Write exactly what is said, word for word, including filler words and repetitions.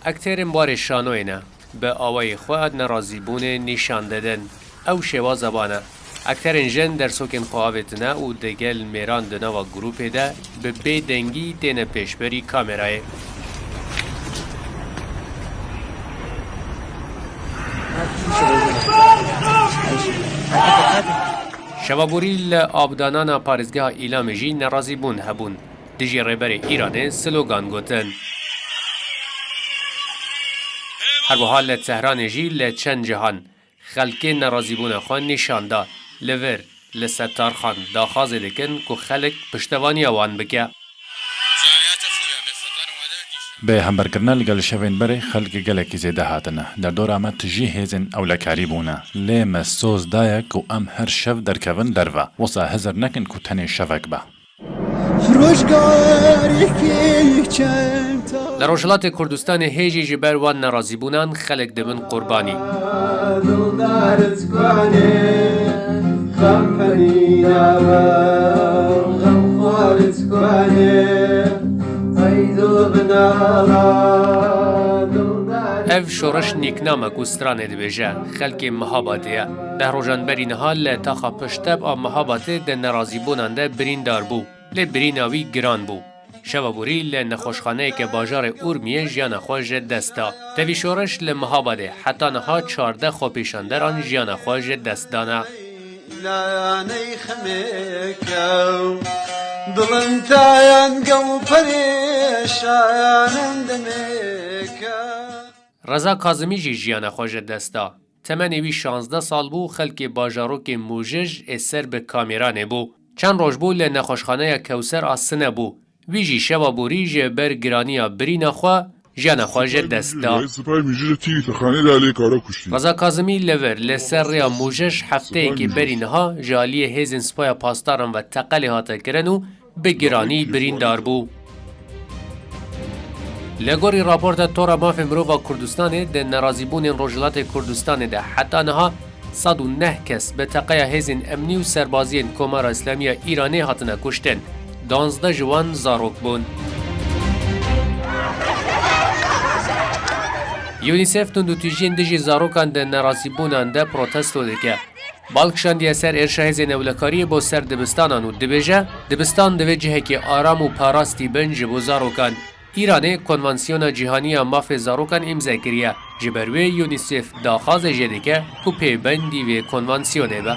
Ekterên barê şanoyê ne, bi awayê xwe nerazîbûnê nîşan didin. Ew şêwaza wan e. Ekterên jin dersokên xwe avêtine û digel mêran di nava grûpê de bi bêdengî têne pêşberî kamerayê. Şeva borî li avdanana parêzgeha Îlamê jî nerazîbûn hebûn. Dijî rêberê Îranê slogan gotin. Her wiha li Tehranê jî li çend cihan xelkê nerazîbûna xwe nîşan da. Li vir, li ser Tarxan daxwazê dikin ku xelk piştevaniya wan bike. Bi hemberkirina li gel şevên berê xelk gelekî zêde hatine. Derdora me tijî hêzên ewlekarî bûne. Lê me soz daye ku em her şev derkevin derve. Wisa hizir nekin ku tenê şevek be. Rojgarê çend Li Rojhilatê Kurdistanê hê jî ji ber wan nerazîbûnan xelk dibin qurbanî. Dildar ez kuanê, xem penî nawe, xem xwar ez kuanê, peydo binala, dildar Ev şoreş nîkname ku stranê dibêje, xelkê Mihabadê ye. Deh rojan berî niha li taxa Piştep a Mihabadê di nerazîbûnan de birîndar bû. Lê birîna wî giran bû. Şeva borî li nexweşxaneyeke bajarê Urmiyê jiyana xwe ji dest da. Tevî şoreş li Mihabadê heta niha çardeh xwepêşanderan jiyana xwe ji dest dane. Layanê xemê kew, dilin tayan gew perêşayan demê kew. Reza Kazimî jî jiyana xwe ji dest da. Temenê wî şazdeh sal bû, xelkê bajarokê Mûjij ê ser bi kamêranê bû. Çend roj bû li nexweşxaneya Kewser a Sine bû. Wî jî şeva borî ji ber giraniya birîna xwe jiyana xwe ji dest da. Sipayê Mûjij tî texanê de lê kara kuştî. Reza Kazimî li vir li ser rêya Mûjij hefteyekî berî niha ji aliyê hêzên Sipaya Pasdaran ve teqelê hate kirin û bi giranî birîndar bû. Li gorî raporta Tora Mafê Mirov a Kurdistanê, di nerazîbûnên Rojhilatê Kurdistanê de heta niha sed û neh kes bi teqeya hêzên emnî û serbaziyên Komara Îslamî ya Îranê hatine kuştin. Duwazdeh ji wan zarok bûn. UNICEF tundûtîjiyên dijî zarokan di nerazîbûnan de protesto dike. Bal kişandiye ser êrişa hêzên ewlekariyê bo ser dibistanan û dibêje, dibistan divê cihekî aram û parastî bin ji bo zarokan. Îranê Konvansiyona Cîhanî ya Mafê Zarokan îmze kiriye. Ji ber wê UNICEF daxwazê jê dike ku pêbendî vê konvansiyonê be.